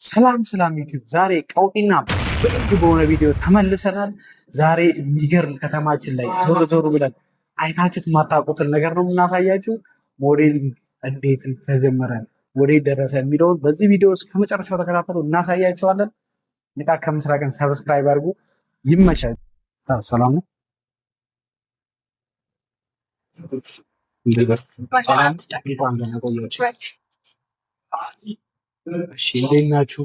ሰላም ሰላም ዩቲዩብ፣ ዛሬ ቀውጢና ብርድ በሆነ ቪዲዮ ተመልሰናል። ዛሬ የሚገርም ከተማችን ላይ ዞር ዞር ብለን አይታችሁት የማታውቁትን ነገር ነው የምናሳያችሁ። Modeling እንዴት ተጀመረ፣ ወዴት ደረሰ የሚለውን በዚህ ቪዲዮ እስከ መጨረሻው ተከታተሉ፣ እናሳያችኋለን። ንቃት ከምስራቅን subscribe አድርጉ። ይመቻል። ሰላም ነው። ሰላም፣ እንኳን ደህና ቆያችሁ። እሺ፣ እንዴት ናችሁ?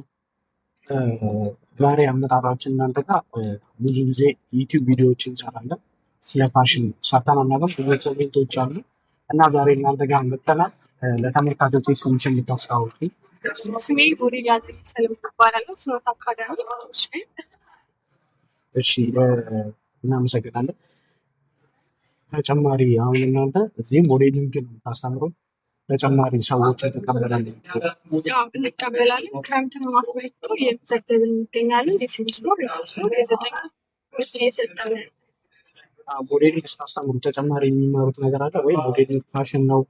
ዛሬ አመጣጣችን እናንተ ጋር ብዙ ጊዜ ዩቲዩብ ቪዲዮዎች እንሰራለን። ስለ ፋሽን ሰርተን አናውቅም። ብዙ comment ኦች አሉ እና ዛሬ እናንተ ጋር መጥተናል። ለተመልካቾች ስምሽን ልታስተዋውቂ። ስሜ ሞዴል ያለኝ ሰለሞን እባላለሁ። ፍኖተ አካዳሚ። እሺ፣ እናመሰግናለን። ተጨማሪ አሁን እናንተ እዚህ modeling ታስተምሩ ተጨማሪ ሰዎችን ትቀበላላችሁ? እንቀበላለን። ክረምትን አስመልክቶ እየመዘገብን እንገኛለን። የስድስት ወር፣ የ3 ወር፣ የ9 ወር ኮርስ እየሰጠን ነው። Modeling ስታስተምሩ ተጨማሪ የሚማሩት ነገር አለ ወይ? Modeling ፋሽን ነው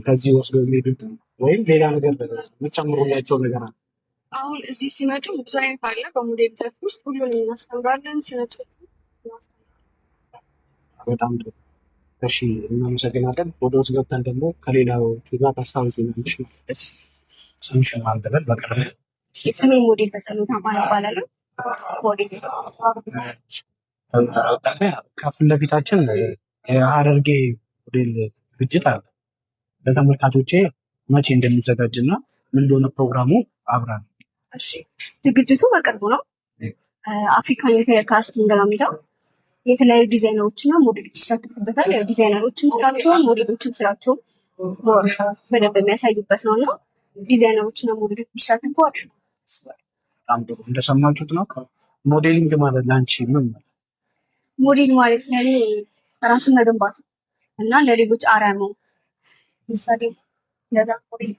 ከዚህ ወስደው የሚሄዱት ወይም ሌላ ነገር የምትጨምሩላቸው ነገር አለ? አሁን እዚህ ሲመጡ ብዙ አይነት አለ። በሞዴል ዘርፍ ውስጥ ሁሉንም እናስተምራለን። ስነ ጽሁፍ እናስተምራለን። በጣም ጥሩ። እሺ፣ እናመሰግናለን። ወደ ውስጥ ገብተን ደግሞ ከሌላዎቹ ጋር ታስታውቂናለሽ ማለት ስምሽን ማን ልበል? በቅድሚያ። ስሜ ሞዴል በጸሎት አማረ እባላለሁ። ሞዴል። ከፊት ለፊታችን የሀረርጌ ሞዴል ዝግጅት አለ። ለተመልካቾቼ መቼ እንደሚዘጋጅ እና ምን እንደሆነ ፕሮግራሙ አብራል። እሺ፣ ዝግጅቱ በቅርቡ ነው። African Empire Casting ነው የሚለው። የተለያዩ ዲዛይነሮች እና ሞዴሎች ይሳተፉበታል። ያው ዲዛይነሮችም ስራቸውን ሞዴሎችም ስራቸውን more በደንብ የሚያሳዩበት ነው እና ዲዛይነሮች እና ሞዴሎች ቢሳተፉ አሪፍ ነው አስባለሁ። በጣም ጥሩ። እንደሰማችሁት ነው። Modeling ማለት ለአንቺ ምን ማለት? ሞዴል ማለት ለኔ ራስን መገንባት ነው እና ለሌሎች አርአያ መሆን። ምሳሌ ለዛ ሞዴል።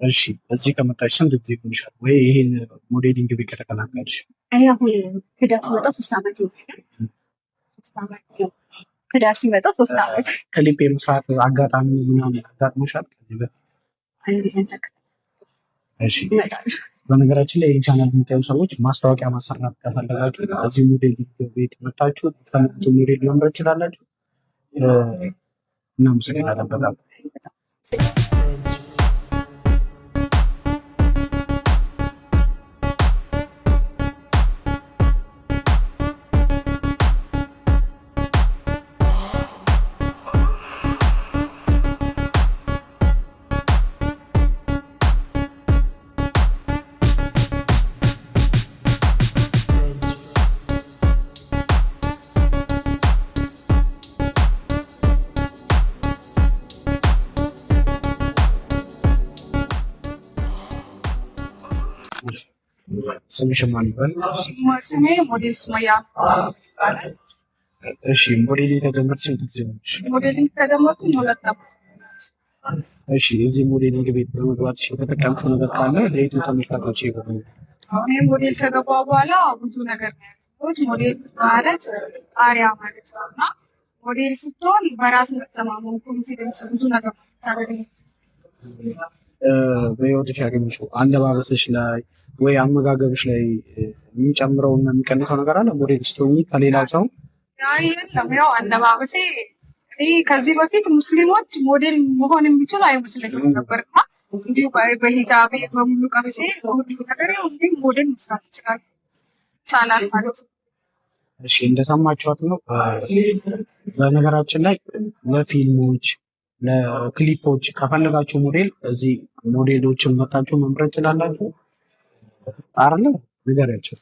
እሺ፣ እዚህ ከመጣሽ ስንት ጊዜ ሆንሻል? ወይ ይህን modeling ቤት ከተቀላቀልሽ? እኔ አሁን ህዳር ሲመጣ 3 ዓመት ይሆናል። 3 ዓመት ነው። ህዳር ሲመጣ 3 ዓመት። ክሊፕ የመስራት አጋጣሚ ምናምን አጋጥሞሻል ከዚህ በፊት? አንድ ጊዜ ተከ እሺ። ይመጣል። በነገራችን ላይ ይህ ቻናል የምታዩ ሰዎች ማስታወቂያ ማሰራት ከፈለጋችሁ እዚህ ሞዴል ቤት መታችሁ የምትፈልጉትን ሞዴል መምረጥ ትችላላችሁ። እናመሰግናለን በጣም። ስምሽን ማን ይባላል? ስሜ ሞዴል ሱመያ ይባላል። እሺ፣ modeling ከጀመርሽ ስንት ጊዜ ሆነሽ? Modeling ከጀመርኩኝ 2 ዓመት። እሺ፣ እዚህ modeling ቤት በመግባትሽ የተጠቀምሽው ነገር ካለ ለዩቲዩብ ተመልካቾች ይበሉ። እኔ ሞዴል ከገባሁ በኋላ ብዙ ነገር ነው ያገኘሁት። ሞዴል ማለት አርአያ ማለት ነው እና ሞዴል ስትሆን በራስ መተማመን፣ confidence፣ ብዙ ነገር ነው የምታገኘው። በህይወትሽ ያገኘሽው አለባበስሽ ላይ ወይ አመጋገብሽ ላይ የሚጨምረው እና የሚቀንሰው ነገር አለ? ሞዴል ስትሆኚ ከሌላ ሰው? አይ የለም፣ ያው አለባበሴ እኔ ከዚህ በፊት ሙስሊሞች ሞዴል መሆን የሚችሉ አይመስለኝም ነበር እና እንዲሁ በሂጃቤ፣ በሙሉ ቀሚሴ፣ በሁሉ ነገር እንዲሁ ሞዴል መስራት ይችላል ይቻላል ማለት ነው። እሺ፣ እንደሰማችኋት ነው። በነገራችን ላይ ለፊልሞች ለክሊፖች ከፈለጋችሁ ሞዴል እዚህ ሞዴሎችን መታችሁ መምረጥ ትችላላችሁ። አይደለ? ንገሪያቸው።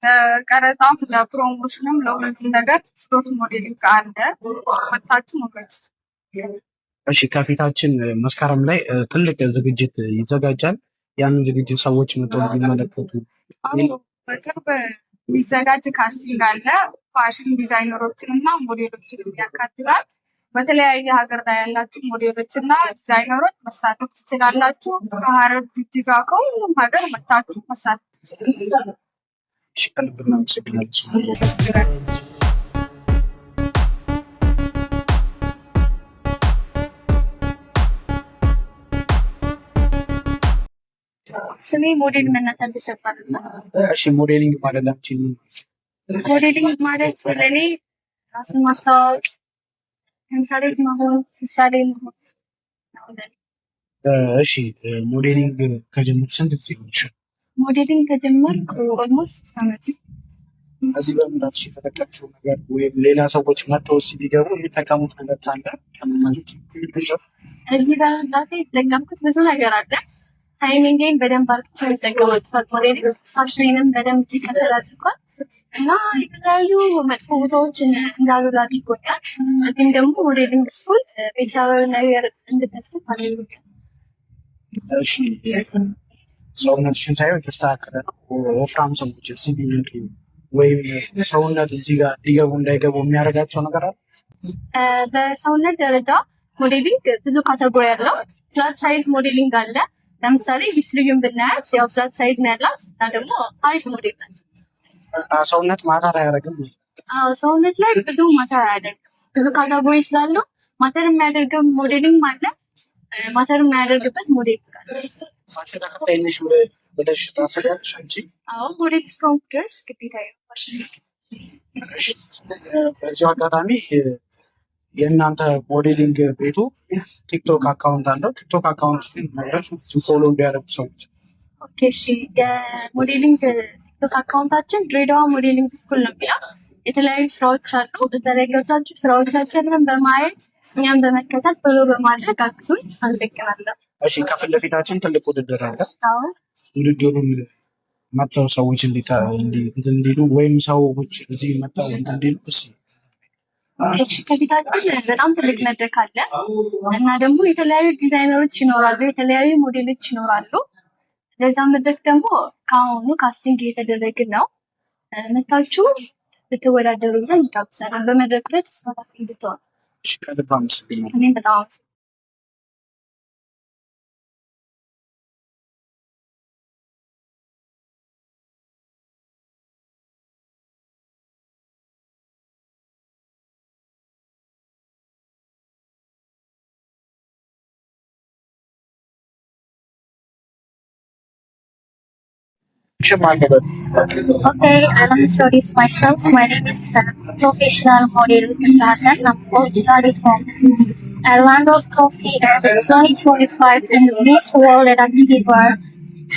ለቀረጻም ለ promotion ም ለሁሉም ነገር ስሎት modeling አለ፣ መታችሁ መምረጥ። እሺ፣ ከፊታችን መስከረም ላይ ትልቅ ዝግጅት ይዘጋጃል። ያንን ዝግጅት ሰዎች መጥተው እንዲመለከቱ። አሁን በቅርብ የሚዘጋጅ casting አለ። ፋሽን ዲዛይነሮችን እና ሞዴሎችን ያካትታል። በተለያየ ሀገር ላይ ያላችሁ ሞዴሎች እና ዲዛይነሮች መሳተፍ ትችላላችሁ። ከሀረር፣ ጅጅጋ፣ ከሁሉም ሀገር መታችሁ መሳተፍ ትችላላችሁ። እሺ፣ ከልብ እናመሰግናለን። ስሜ ሞዴል መናት ታደሰ እባላለሁ። እሺ፣ modeling ማለት ላንቺ ምን? Modeling ማለት ለእኔ ራስን ማስተዋወቅ፣ ተምሳሌት መሆን፣ ምሳሌ መሆን ነው ለእኔ። እሺ፣ modeling ከጀመርሽ ስንት ጊዜ ሆነሽ? Modeling ከጀመርኩ almost 3 ዓመት። እዚህ በመምጣትሽ የተጠቀምሽው ነገር ወይም ሌላ ሰዎች መጥተው እዚህ ቢገቡ የሚጠቀሙት ነገር ካለ ተመልካቾች? እዚህ በመምጣቴ የተጠቀምኩት ብዙ ነገር አለ። Timing ኤን በደንብ አርግቼ የምጠቀምበት modeling ፋሽኔንም በደንብ እንዲከተል አድርጓል እና የተለያዩ መጥፎ ቦታዎች እንዳልውል አድርጎኛል። እንዲሁም ደግሞ modeling school ቤተሰባዊ ነገር እንድፈጥር አድርጎኛል። እሺ፣ ሰውነትሽን ሳይሆን የተስተካከለ ነው። ወፍራም ሰዎች እዚህ ቢመጡ ወይም ሰውነት እዚህ ጋር ሊገቡ እንዳይገቡ የሚያደርጋቸው ነገር አለ? በሰውነት ደረጃ modeling ብዙ category አለው። Plus size modeling አለ። ለምሳሌ ቢስልዩን ብናያት ያው plus size ነው ያላት እና ደግሞ አሪፍ ሞዴል ናት። ሰውነት matter አያደርግም? አዎ፣ ሰውነት ላይ ብዙ matter አያደርግም። ብዙ category ስላለው matter የሚያደርገው modeling አለ፣ matter የማያደርግበት ሞዴል አለ። ፋሽን ተከታይ ነሽ ብለሽ ታስቢያለሽ አንቺ? አዎ፣ ሞዴል እስከሆንኩ ድረስ ግዴታ ፋሽን። እሺ፣ በዚሁ አጋጣሚ የእናንተ modeling ቤቱ TikTok account አለው። TikTok account ነግረሽ follow እንዲያደርጉ ሰዎች። Okay፣ እሺ። የ modeling TikTok account ኣችን ድሬዳዋ modeling school ነው የሚለው። የተለያዩ ስራዎች አሉ። እዛ ላይ ገብታችሁ ስራዎቻችንን በማየት እኛም በመከተል follow በማድረግ አግዙን። አመሰግናለሁ። እሺ፣ ከፊት ለፊታችን ትልቅ ውድድር አለ። አዎ። ውድድሩን መጥተው ሰዎች እንዲሉ ወይም ሰዎች እዚህ መጥተው እንዲሉ እስኪ። እሺ፣ ከፊታችን በጣም ትልቅ መድረክ አለ እና ደግሞ የተለያዩ ዲዛይነሮች ይኖራሉ፣ የተለያዩ ሞዴሎች ይኖራሉ። ለዛ መድረክ ደግሞ ከአሁኑ casting እየተደረግን ነው። መታችሁ ብትወዳደሩ ብለን እንጋብዛለን። በመድረኩ ላይ ተሳታፊ እንድትሆኑ። እሺ፣ ከልብ አመሰግናለሁ። እኔም በጣም አመሰግናለሁ። Okay, I want to introduce myself. My name is professional model Mr. Hassan. I'm originally from a land of coffee and 2025 in this world at Antigua.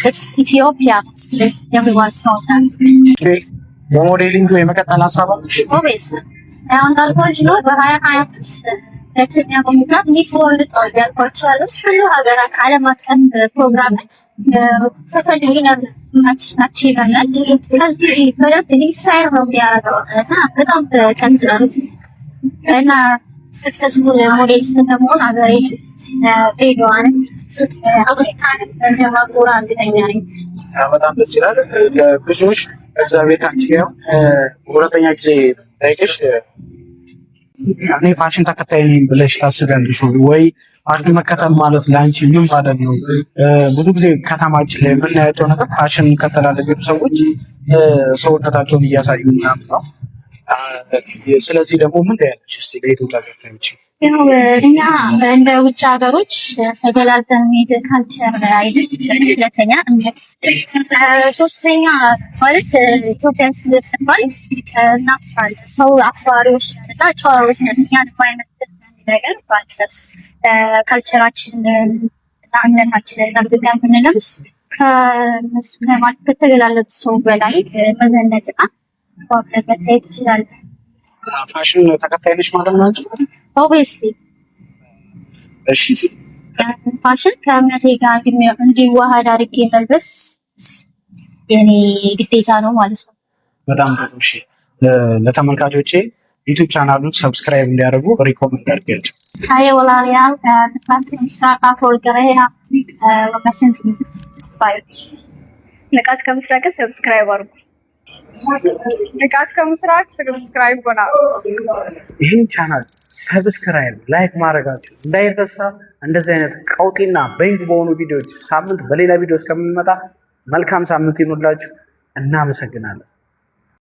It's Ethiopia, mostly. Everyone's know that. በ modeling የመቀጠል ሀሳብ አለሽ? Obviously. አሁን እንዳልኳችሁ ነው፣ በ2025 ሁለተኛ በመውጣት Miss World ነው እያልኳቸው ያሉት ብዙ ሀገራት ዓለም አቀፍ ፕሮግራም ስፈልግ achievement ከዚህ በደንብ inspire ነው የሚያደርገው እና በጣም ቀጥላሉ እና successful modelist እንደመሆን ሀገሬ ድሬዳዋንም አፍሪካንም እንደማኮራ እርግጠኛ ነኝ። በጣም ደስ ይላል። ለብዙዎች እግዚአብሔር ከአንቺ ጋር ይሁን። ሁለተኛ ጊዜ ጠይቅሽ፣ እኔ ፋሽን ተከታይ ነኝ ብለሽ ታስቢያለሽ ወይ? ፋሽን መከተል ማለት ለአንቺ ምን ማለት ነው? ብዙ ጊዜ ከተማችን ላይ የምናያቸው ነገር ፋሽን እንከተላለን የሚሉ ሰዎች ሰውነታቸውን እያሳዩ ምናምን ነው። ስለዚህ ደግሞ ምን ያለች እስኪ ለኢትዮጵያ ተከታዮች? ያው እኛ እንደ ውጭ ሀገሮች ተገላልጠን መሄድ culture አይደል። ሁለተኛ እምነት፣ ሶስተኛ ማለት ኢትዮጵያን ስለተባል እናፍራለን። ሰው አክባሪዎች ነን እና ጨዋዎች ነን። እኛን የማይመጥን ነገር ባንለብስ፣ culture ኣችንን እና እምነታችንን ጠብቀን ብንለብስ ከእነሱ ከተገላለጡ ሰው በላይ መዘነጥና መታየት ይችላል። ፋሽን ተከታይ ነሽ ማለት ነው አንቺ? Obviously. እሺ። ፋሽን ከእምነቴ ጋር እንዲዋሃድ አድርጌ መልበስ የኔ ግዴታ ነው ማለት ነው። በጣም ጥሩ። እሺ፣ ለተመልካቾቼ YouTube channel ኡን subscribe እንዲያደርጉ recommend አድርጊያቸው። Haye walaalayaal, ንቃት ከምስራቅ howlgareeya waa mahadsantihiin. Bye. ንቃት ከምስራቅ subscribe አድርጉ። ንቃት ከምስራቅ subscribe ጎና። ይህን channel subscribe፣ like ማድረጋችሁ እንዳይረሳ። እንደዚህ አይነት ቀውጢና በንግ በሆኑ ቪዲዮዎች ሳምንት በሌላ ቪዲዮ እስከምንመጣ መልካም ሳምንት ይኑላችሁ። እናመሰግናለን።